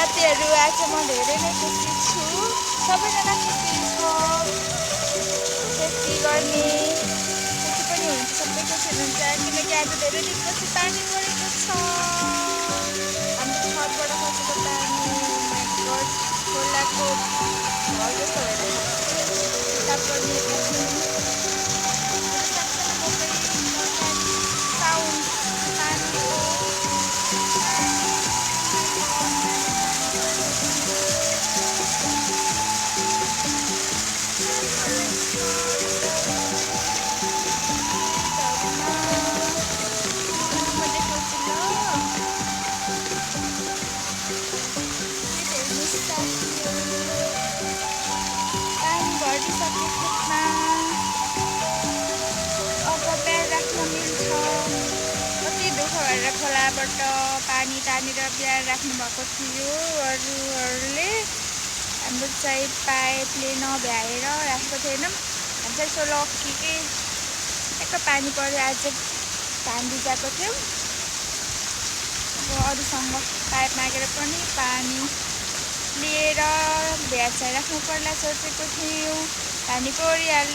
साथीहरू आज म धेरै नै खुसी छु। सबैजना खुसी छ। सेफ्टी गर्ने खुसी पनि हुन्छ, सबै खुसी हुनुहुन्छ किनकि आज धेरै दिनपछि पानी परेको छ। हाम्रो छतबाट खसेको पानी, ओ माई गड, खोलाको ढल जस्तो भइरहेछ। पिसाब गर्ने एकैछिन सानो पोखरी साउन्ड पानीको पानी भरिसके खेतमा अब बिहान राख्न मिल्छ। कति दुःख गरेर खोलाबाट पानी तानेर बिहान राख्नु भएको थियो अरूहरूले। हाम्रो चाहिँ पाइपले नभ्याएर राखेको थिएनौँ। हामी चाहिँ यसो लक्की के एक पानी पऱ्यो आज धान भिजाएको थियौँ। अब अरूसँग पाइप मागेर पनि पानी लिएर भ्याएर राख्नु पर्ला सोचेको थियौँ। पानी परिहाल्यो।